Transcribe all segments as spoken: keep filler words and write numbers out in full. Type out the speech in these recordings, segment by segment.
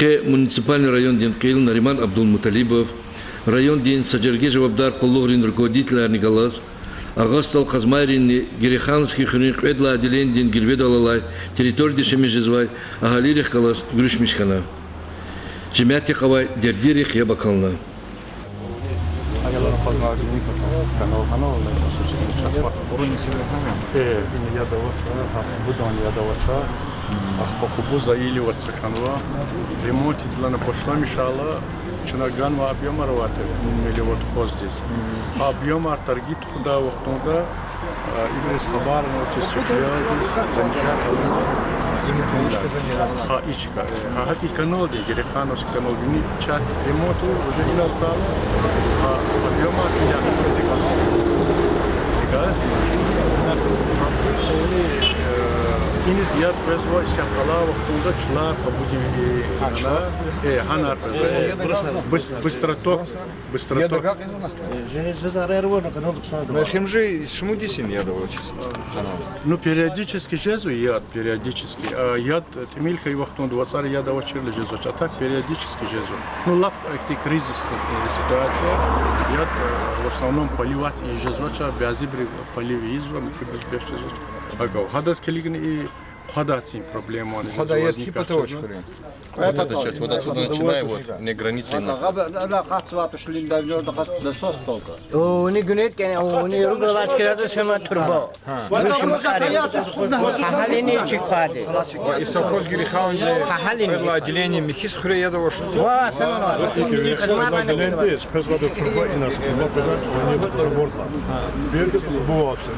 Къе муниципальный райондин кьил Нариман Абдулмуталибов райондин са жерге жавабдар къуллугърин руководителарни галаз Агъа СтӀал Къазмайринни Герехановский хуьруьн кьвед лагьай отделенидин гирведал алай территорияда яшамиш жезвай агьалийрихъ галаз гуьруьшмиш хьана. Жемятдихъ авай дердийрихъ яб акална. Аялар къазмагъни канал, канал, Э, ина яд авач, а, будан яд авач, а. Ахпа къубу заилив авач хьанва. Ремонт идалай башламишайла, чна ганва объёмар авайтир, миллион хъваздиз. Объёмар таргит тухудай вахтунда, а, ибуруз хабар авачиз Софиядиз, занижать авуна. Гьа, ичка. Гьа, гьа и каналди, Герехановский канал, вини часть ремонт уже инал тал, а объёмар ина. Ика? Э, иниз яд къвезва са къала вахтунда чулар къабудин, э, чулар? Э, гьанар къвезва, э, быс-, быстроток, быстроток. Яд агакь ийизва? Э, же, же зарар вана канал хъсан. Мехимжи шумуд йис я яд авачиз? Ну, периодически жезва яд, периодически. А яд тӀимил хьайи вахтунда вацӀара яд авачирла жезвач, а так периодически жезва. Ну, лап ихьтин кризисный ситуация, яд, э, в основном поливать ийиз жезвач, а бязибуру полив ийизва, муькуьбуруз бес жезвач. Агав, гьадаз килигна и хъвадай цин проблема, хъвадай яд хьи патавач хьурин. Вот это часть, вот отсюда начиная, вот, не граница. Ана къацвай туш линда, винорда къац насос только. О, уни гунет кене, о, уни ругала чкирада сема турба. Гьалини чи квади. И совхоз Герехановский. Гьалини. Квез лагьай отделение михьиз хуьре яд авачни? Ва, сама. Отделение, квез лагьай турба инас, турба квез лагьай, они заборда. Берди турба вообще.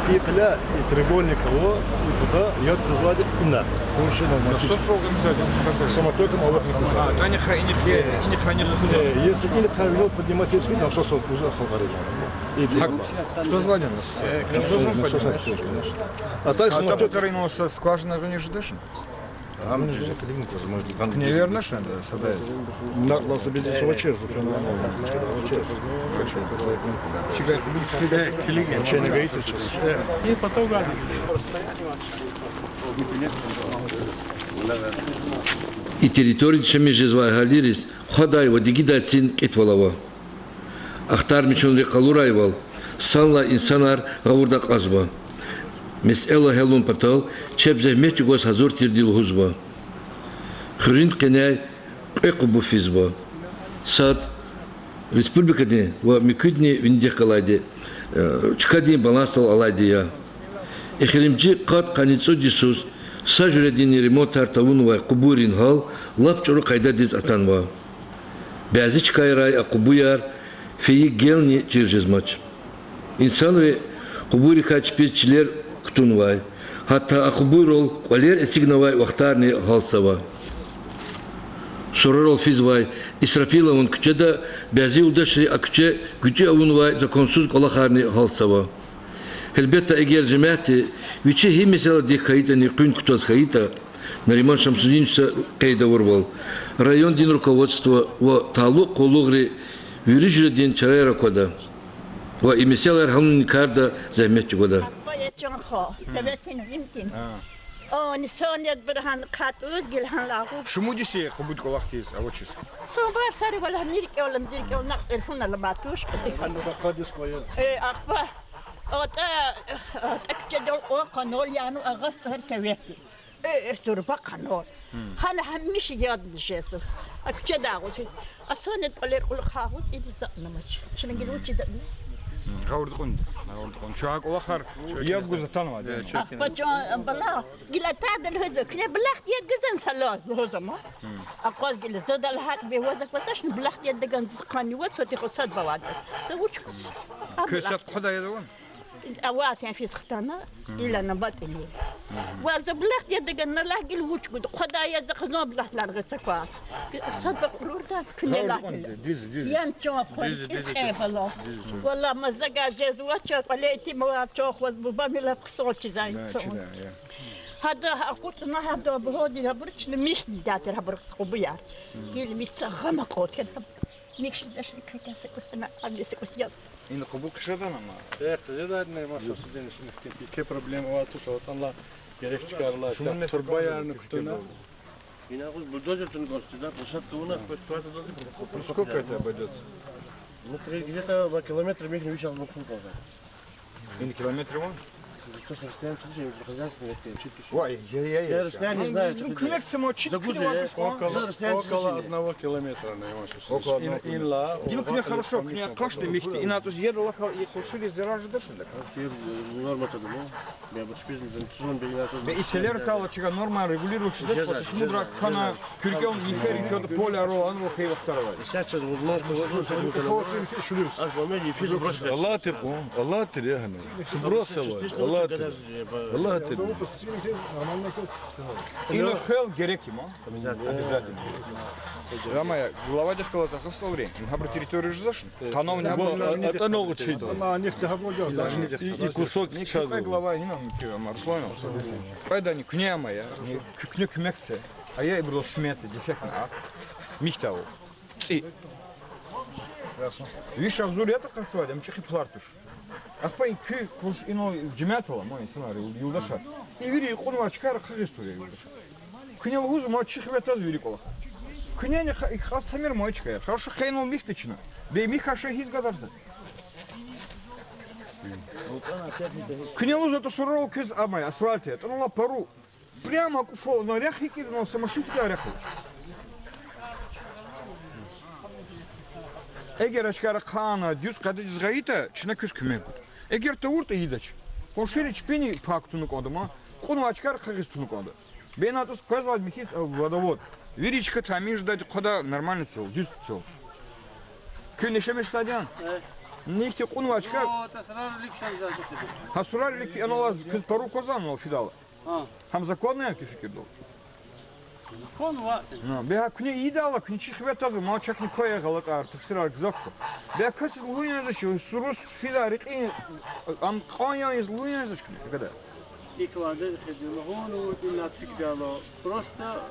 И кьиляй, и треугольник ава, и туда яд квез лагьайди ина. Насос организация. Самотоком авахьни квез лагьай. А, то они ха-, ини хе-, ини хани хуза. Э, если ини хавило поднимать, если насос вот уже халкъари. И турба. Кто звонил? Э, насос он поднимает? Насос он, конечно. А так, а смотрю, там скважина, они же дышат. Там же клиника, может, там. Неверно, что ли, садается? На, на собеседовании через, через. Чего это будет? Э, клиника. Ничего не говорит сейчас. Э, и потом говорит. И территорияда яшамиш жезвай агьалийриз хъвадай ва дигидай цин кьитвал ава. Ахтармишунри къалурайвал, санлай инсанар гъавурда акьазва. Месэла гьялун патал чеб зегьмет чӀугваз гьазур тирди лугьузва. Хуьруьн къеняй кьве къубу физва. Сад республикадин ва муькуьдни винидихъ галайди, э, чкадин балансдал алайди я. Эхиримжи къад-къанни цӀуд йисуз са жуьрединни ремонтар тавунвай къубуйрин гьал лап чӀуру къайдадиз атанва. Бязи чкайрай а къубуяр фейи гелни чир жезмач. Инсанри къубуйрикай чпиз чилер кутунвай, гьатта а къубуйрал кӀвалер эцигнавай вахтарни гьалцава. Сурарал физвай Исрафилован куьчеда бязи юлдашри а куьче гуьтӀуь авунвай законсуз кӀвалахарни гьалцава. Гьелбетда, эгер жемятди вичи гьи месэладик хьайитӀани къуьн кутаз хьайитӀа, Нариман Шамсудиновича къейд авурвал, райондин руководство ва талукь къуллугъри вири жуьредин чараяр аквада ва и месэлаяр гьялунин карда зегьмет чӀугвада. Ахпа я чан хва, советин винтин. О, нисанедбур гьан хъатӀуз гила гьан лагьу. Шумуд йис я къубуд кӀвалах хьиз авачиз? Сан варсаривал гьам рикӀел, ам зи рикӀел, накь телефон аламай туш, кьатӀи хьанва. Са къад йис квай я. Э, ахпа. АтӀа, атӀа куьчедал кьван къанал яна, агъа СтӀал, совети. Э, турба къанал. Гьана гьамиша яд жезва. А куьчеда агъуз. А санед кӀвалер кьулухъ агъуз, ида затӀнамач. Чна гила вучида? Гъавурда кьуна, гъавурда кьуна. Чун а кӀвалахар яб гуз атанвайди я. Ахпа чан бала, гила атайдал лугьузва, куьне булахди яд гузан салаз лугьузва ма. Акъваз гила зада лагьайтӀа, бес ваз аквазвачни, булахди яд гана заз къанни ваз, сати хъусад бавайда. За вуч гуз? Квез яд хъвадай яд авани? Аваз ян физ хтана, гила набатӀ ини. Ва за булахди яд гана лагь, гила вуч гуда? Хъвадай яд за хъсан булахдилай гъиз акваз. Сад бакьурурда, куьне лагь гила. Ян чан хва, кӀиз хве бала. Валлагь, мазагар жезвач, кӀвале итимвал чан хва, бубамилаб хъсан чизай инсан. Гьада акъуцӀна, гьада бугьуди, гьабур чна михьдидай тир, гьабур къубуяр. Гила мица гъам акьалтӀена. Михьдашни квекай са кӀус тана, гьавиляй са кӀус яд. Ина къубу хъжеда ама? Э, хъжедайди я, ма Шамсудинович, михьтин пике проблема авай туш, аватӀанла герек чкайрилай са турбаярни кутуна. Ина гъуз бульдозер тун гости, да, площадка уна, хоть квартал да. Сколько это обойдётся? Ну, при-, где-то два километра михьна вишал мухун кваза. Ин километр ван? Кто с расстояния, чуть-чуть, хозяйственный, это, чуть-чуть. Ой, я, я, я. Я расстояние знаю, ну, чуть-чуть. Куьмек це мо чуть-чуть. Около, за расстояние около чуть-чуть. Одного километра, наверное, около одного километра. Ин, ин ла, дила куьне хорошо, куьне къашди михьти. Ина туз ед лахал и хушили зирар жедач ина. Норма тадумо. Бе, бе, и селер тала чига норма регулировать жедач, шумудра кана куьркел нифер ичода поля ро, ан ро хей вахтара вай. Сейчас возможно, возможно, Аллагь тир кьван, Аллагь тир я гьана. Сброс авай, Аллагь тир. Аллагь тир. Ина хел герек има. Обязательно. Обязательно. Рамая, главадихъ галаз акъатзавайди, им гьабуру территория жезвачни? Къанавни гьабуру. Бу а-, атӀана гъуч ийида. Ана анихъ да гьабур жеда. И, и кусок чаз. Куь глава гьина, ки, Руслан. Къведани куьне ама я. Куь-, куьне куьмек це. Ая ибуру смета, дефектна. Михьтав. ЦӀи. Ясно. Виш агъзур ятӀа къарцвайди, ам чӀехи пулар туш. Ахпа и куь къуш ино жемят ала, ма инсанар, юл-, юлдашар. И вири кьунвай чкайра хъугъиз тур я, юлдашар. Куьне лугьуз ма чи хиве таз вири кӀвалахар. Куьнени ха-, и хас тамир ма чкаяр. Хорошо, хъенал михьда чна. Бе михьа ша гьиз гадарза. Куьне лугьуз ата сурал квез амай асфальт я. ТӀанала пару. Прямо кӀуфал, на рехъ гьикӀ ина, са машин фидай рехъ авач. Эгер а чкайра хъана дуьз къайдадиз гъайитӀа, чна квез куьмек гуда. Эгер тавуртӀа ийидач. Къуншийри чпини пак туна кӀанда ма, кьунвай чкайра хъугъиз туна кӀанда. Бе ина тӀуз къвезвайди михьиз, а, водовод. Вири чка тамир жедайди хъвада нормально цел, дуьз цел. Куьн яшамиш жедайди яни? Э. Нихьтин кьунвай чка. О, та сурар вилик шан заз жеди. Гьа сурар вилик аналаз квез пару кваза анал фидайла. А. Гьам законный я куь фикирдал? Законный я. Ну, бегьа куьне ийидайла, куьне чи хиве тазва, ма чакни квай гъалатӀар, тахсирар гзаф хьуй. Бегьа касиз лугьун язвач, сурус физа рекьин, ам кьван яз лугьун язвач куьне, гадар. ИкӀ лагьайди хьи, лугьун ва ина цикдало. Просто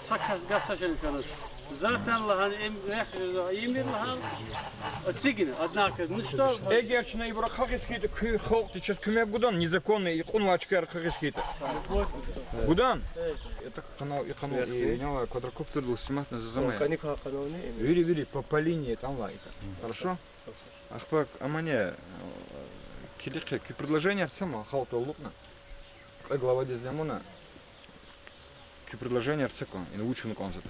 са кас гас ашен хьанач. Затан лагьана, им рехъ жезва, имир лагьана, эцигна, однако, ну что? Эгер чна ибур хъугъиз хьайитӀа, куь халкьди чаз куьмек гудани, незаконно и кьунвай чкаяр хъугъиз хьайитӀа? Гудани? Это канал, и канал, и няла квадрокоптердал сниматьна заз ама я. Вири, вири, по, по линии там лайка. Хорошо? Ахпа амани, э, килигин, куь предложенияр це ма, халкьдал алукьна. Кьве главадиз лемуна. Куь предложенияр це кван, ина вуч авуна кӀанзаватӀа.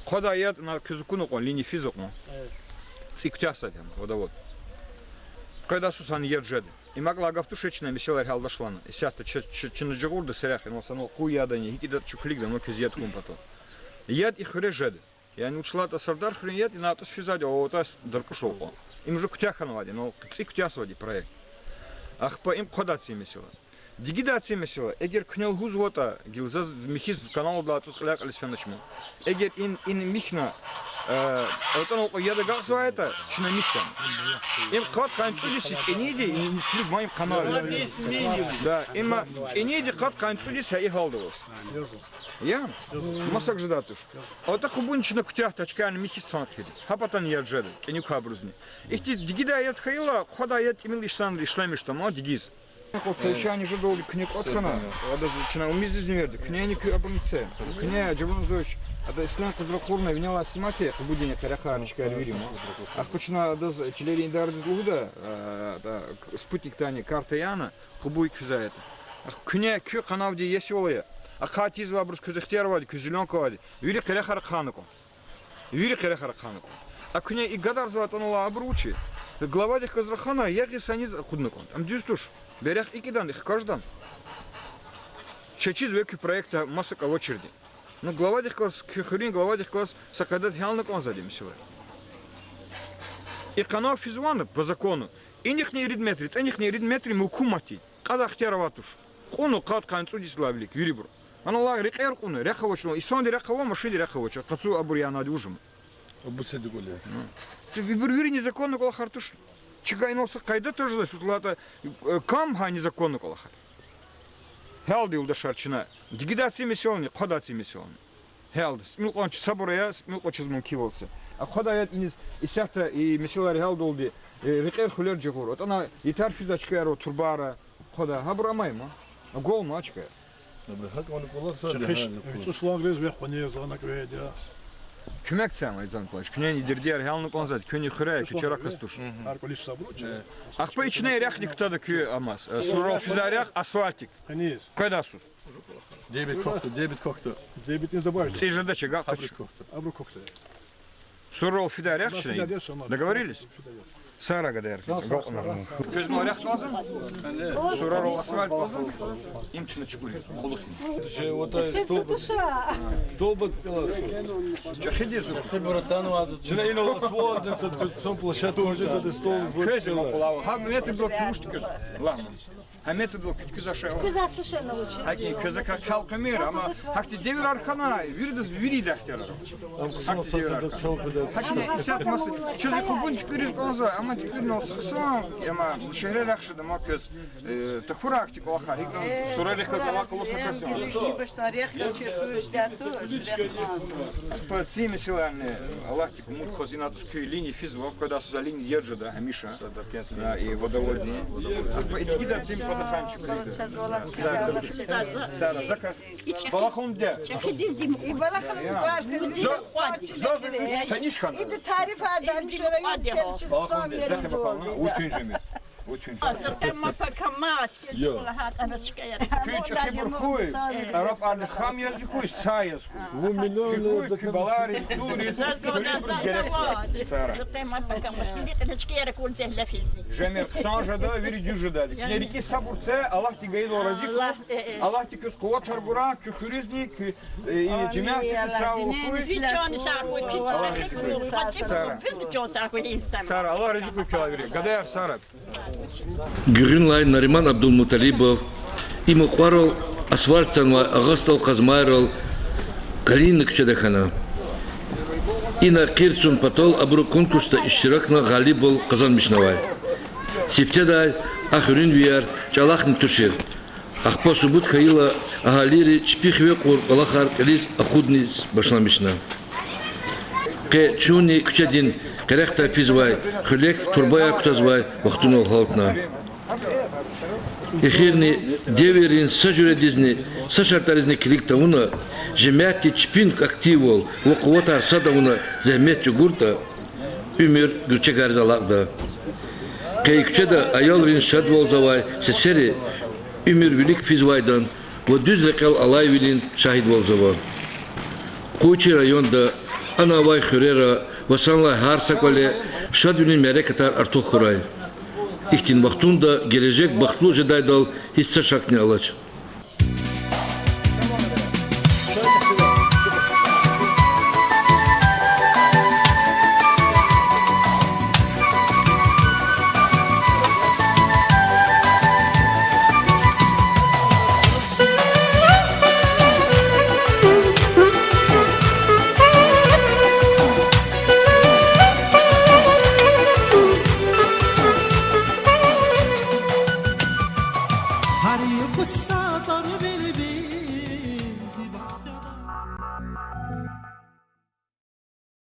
Хъвадай яд ина квез акуна кьван, линия физ акьван. Э. ЦӀи куьтягьзавайди я, водовод. Къведай йисуз ана яд жеда. Им акьван гаф туш, чна месэлаяр гьялдаш лагьана. Исятда чи, чи, чна жагъурда серехъ, ина санал къуй ядани, гьикӀ ятӀа чукулигда, ама квез яд хьун патал. Яд и хуьре жеда. Яни вуч лагьайтӀа Сардар хуьруьн яд, ина атӀуз физвайди, о, атӀуз даркӀуш акьван. Им уже куьтягь хьанвайди, ина цӀи куьтягьзавайди проект. Ахпа им хъвадай ци месэла. Дигидай ци месэла, эгер куьне лугьузватӀа, гила заз михьиз каналдилай атӀуз кьиляй-кьилиз фенач ма. Эгер ин, ин михьна, э, атӀана акьван яд агакьзавайтӀа, чна михьда. Им къад къанни цӀуд йис кӀаниди, ин, ин килиг ма им канал. Да, им кӀаниди къад къанни цӀуд йис гьа и гьалда аваз. Яни? МасакӀа жедай туш. АтӀа къубун чна куьтягьда, чкайрин михьиз тан хъийида. Гьа патан яд жеда, кӀаник квайбуруз. Ихьтин дигидай яд хьайила, хъвадай яд тӀимил ишлемишда ма дигиз. Къуй совещание жедалди куьне кӀватӀ хьана, адаз чна умуд ийизни верди, куьнени куь абуруни це. Куьне жаван зуш, ада Ислам къузракъурна винелай снимать ая, къубудин къерехар, чкайрин вири ма. Ахпа чна адаз чилерин идарадиз лугьуда, а, да, спутниктани карта яна, къубу икӀ физвай ятӀа. Ахпа куьне куь къанавди иесивал ая. Ахъа тийизвайбуруз квез ихтияр авайди, куь зеленка авайди. Вири къерехар ахъайна кӀан. Вири къерехар ахъайна кӀан. А куьне и гадарзавай тӀанала абур вуч я? Главадихъ галаз рахана, ягъиз саниз акъудна кӀан. Ам дуьз туш. Берех икӀидани, хкаждани. Чечиз векуь проектда масакӀа авачирди. Ну, главадихъ галаз, куь хуьруьн главадихъ галаз са къайдада гьялна кӀанзавайди месэла. И къанав физвани по закону? Инихъни ирид метр, тӀинихъни ирид метр мумкин мад я. Кьадай ихтияр авай туш. Кьуна къад къанни цӀуд йисалай вилик, вирибур. Анал рекьер кьуна, рехъ авачни, инсанди рехъ ава, машинди рехъ авач, къацу абур янади вужма. Абур це дукӀули. Ну. Ибур вири незаконный кӀвалахар туш. Чига инал са къайда тежезвач, вуч лагьайтӀа, э, кам гьа незаконный кӀвалахар. Гьялда, юлдашар, чна дигидай ци месэлани, хъвадай ци месэлани. Гьялда, симил кьван чи сабур ая, симил кьван чаз мумкинвал це. А хъвадай яд иниз исятда и месэлаяр гьялдалди, э, рекьер-хуьлер жагъур. АтӀана итар физвай чкаяр ава, турбаяр. Хъвадай, гьабур амай ма. Агал ма чкаяр. Чехиш вицӀу сулангриз ве къванер зана кӀведа. Куьмек це, Майзан Палач. Куьнени дирдияр гьялна кӀанзавайди, куьн и хуьре, куь чара кас туш. Гьар кӀвализ сабру чи. Ахпа ична рехъни кутада куь амаз. Э, сурарал физвай рехъ, асфальтик. Къведа йисуз. Дебет квахьда, дебет квахьда. Дебет не забывай. ЦӀи жедач, агакь туш. Абуру квахьда. Сурарал фидай рехъ чна. Договорились? Сара гадаяр. Квез ма рехъ кӀанзава? Сурарал асфальт кӀанзава? Им чна чукӀур я, кьулухъ я. Же, вот, э, столбик. Столбик кӀелай. ЧӀехиди я зун. ЧӀехи, братан, вада. Чна инал свободный, сад квез сон площадка. Тоже вот это столбик. Квез ма кӀелай. Гьа метрдал куьн вуч туькӀуьрзава? Лагь ман. Гьа метрдал куьн туькӀуьрзавай шей? Куьз асушена учи. ГьакӀ квез акал къвемир, амма гьахьтин девирар хьана, виридаз вири дехтер ара. Гьахьтин девирар хьана. ГьакӀ исятда маса, чаз и къубун туькӀуьриз кӀанзава, амма туькӀуьрнал са хъсан, амма шегьре рехъ жеда, амма квез, э, тахьурай ахьтин кӀвалахар, гьикӀ сурарихъ галаз алакъа авур са кас я. Ахпа ци месэлани, Аллагьди умуд кваз, инал туш куь линия физва, кведай йисуз линия ержеда гьамиша. Да, и водоводни. Ахпа и дигида цин подаханчик. Сара, сара, заказ. Балахун де. И балахун. Заз, заз таниш хьана. Ида тариф адам шура. Балахун де, заказ бакална. Утун жеми. Утун жеми. Куьн чӀехибур хьуй, араб али хам яз хьуй, са яз хьуй. Куь хьуй, куь балариз, туриз, куь рикӀиз герек. Сара. Жемир хъсан жеда, вири дуьз жеда. Куьне рикӀиз сабур це, Аллагьди гайидалай рази хьуй. Аллагьди квез къуватар гурай, куь хуьруьзни, куь, э, и жемятдизни сагъвал хьуй. Сара. Сара, Аллагь рази хьуй квелай вири. Гадаяр, сара. Гуьгъуьнлай Нариман Абдулмуталибов и мукьварал асфальт санвай Агъа СтӀал Къазмайрал Калинина куьчеда хьана. Ина къирд йисан патал абуру конкурсда иштиракна гъалибвал къазанмишнавай. Сифтедай а хуьруьнвияр чӀалахъни тушир. Ахпа субут хьайила, агьалийри чпи хиве кьур кӀвалахар кьилиз акъудиз башламишна. Къе чунни куьчедин къерехдай физвай хуьлек турбаяр кутазвай вахтунал гьалтна. Эхирни девиррин са жуьредизни, са шартӀаризни килиг тавуна, жемятди чпин активвал ва къуватар сад авуна зегьмет чӀугуртӀа, уьмуьр гуьрчегариз алакьда. Къе и куьчеда аялрин шадвалзавай сесери уьмуьр вилик физвайдан ва дуьз рекьел алайвилин шагьидвалзава. Къуй чи районда, ана авай хуьрера ва санлай гьар са кӀвале шадвилин мярекатар артух хьурай. Ихьтин вахтунда гележег бахтлу жедайдал гьич са шакни алач.